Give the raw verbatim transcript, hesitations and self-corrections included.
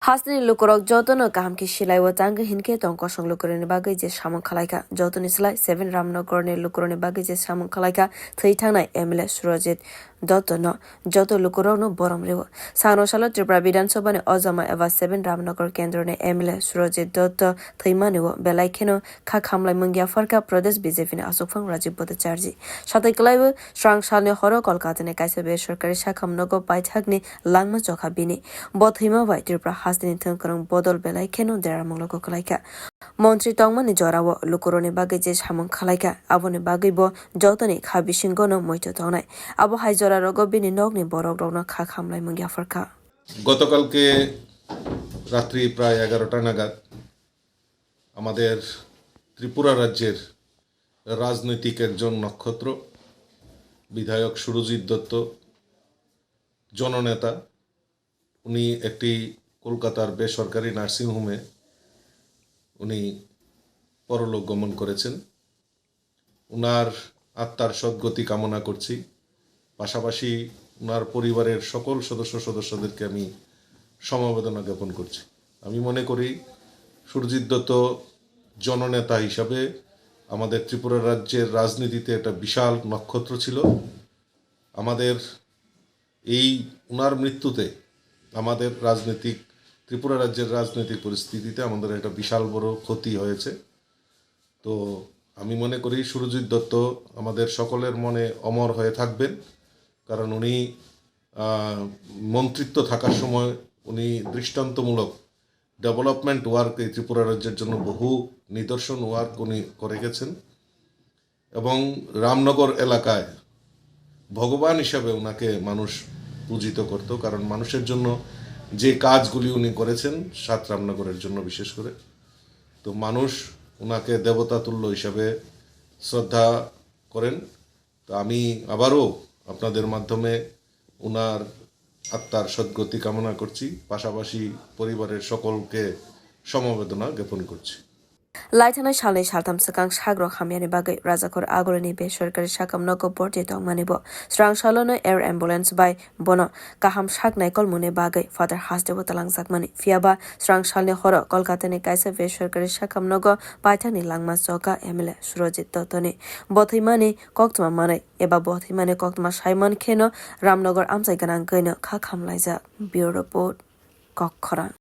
Hasteni lukurok jotono kaham khe silai o tangwi hinkhe tong kosong lukurokni bagwi je samung khalaikha, jotoni slai seven Ramnagarni lukurokni bagwi je samung khalaikha thwi thangnai M L A Surajit Dotto no joto lukurokno borom rwo. Sangno salo Tripura Bidhan Sabha ni ojama eba seven Ramnagar kendroni M L A Surajit Dotto thwimani o belai kheno kha khamlai mungya pharkha Pradesh B J P ni aswkphang Rajiv Bhattacharjee. Satai kwlaibo srang salni horo Kolkata ni kaisa besorkari sakham nogo paithakni langma chokha bini. Bo thwima bai Tripura hasteni thwngkwrwng bodol belai kheno dera munglogo kwlaikha. Montri tongmani jorao lukurokni bagwi je samung khalaikha, aboni bagwi bo jotoni kha bisingono muitu tongnai. Abo hai jorarogo bini nokni borokrokno kha khamlai mungya pharkha. গতকালকে রাত্রি প্রায় এগারোটা নাগাদ আমাদের ত্রিপুরা রাজ্যের রাজনৈতিক একজন নক্ষত্র বিধায়ক সুরজিৎ দত্ত, জননেতা, উনি একটি কলকাতার বেসরকারি নার্সিং হোমে উনি পরলোক গমন করেছেন। ওনার আত্মার সদ্গতি কামনা করছি। পাশাপাশি ওনার পরিবারের সকল সদস্য সদস্যদেরকে আমি সমবেদনা জ্ঞাপন করছি। আমি মনে করি সুরজিৎ দত্ত জননেতা হিসাবে আমাদের ত্রিপুরা রাজ্যের রাজনীতিতে একটা বিশাল নক্ষত্র ছিল। আমাদের এই ওনার মৃত্যুতে আমাদের রাজনৈতিক, ত্রিপুরা রাজ্যের রাজনৈতিক পরিস্থিতিতে আমাদের একটা বিশাল বড় ক্ষতি হয়েছে। তো আমি মনে করি সুরজিৎ দত্ত আমাদের সকলের মনে অমর হয়ে থাকবেন, কারণ উনি, আহ, মন্ত্রিত্ব থাকার সময় উনি দৃষ্টান্তমূলক ডেভেলপমেন্ট ওয়ার্ক এই ত্রিপুরা রাজ্যের জন্য বহু নিদর্শন ওয়ার্ক উনি করে গেছেন। এবং রামনগর এলাকায় ভগবান হিসাবে ওনাকে মানুষ পূজিত করত, কারণ মানুষের জন্য যে কাজগুলি উনি করেছেন সাত রামনগরের জন্য বিশেষ করে, তো মানুষ ওনাকে দেবতা তুল্য হিসাবে শ্রদ্ধা করেন। তো আমি আবারও আপনাদের মাধ্যমে ওনার আত্মার সদ্গতি কামনা করছি, পাশাপাশি পরিবারের সকলকে সমবেদনা জ্ঞাপন করছি। Laithanai salni saltham swkang sakrok hamyani bagwi Rajakhor Agulini besorkari sakham nogo borti tongmani bo srang salono air ambulance bai bono kaham sak naikolmungni bagwi Father hasteo talangjakmani. Phiyaba srang salni horo Kolkatani kaisa besorkari sakham nogo paithakni langma choka M L A Surajit Dottoni. Bo thwimani koktwma manwi eba bo thwimani koktwma saiman kheno Ramnagar amchai gwnangwino kha khamlaijak. Bureau Report, Kokkhorang.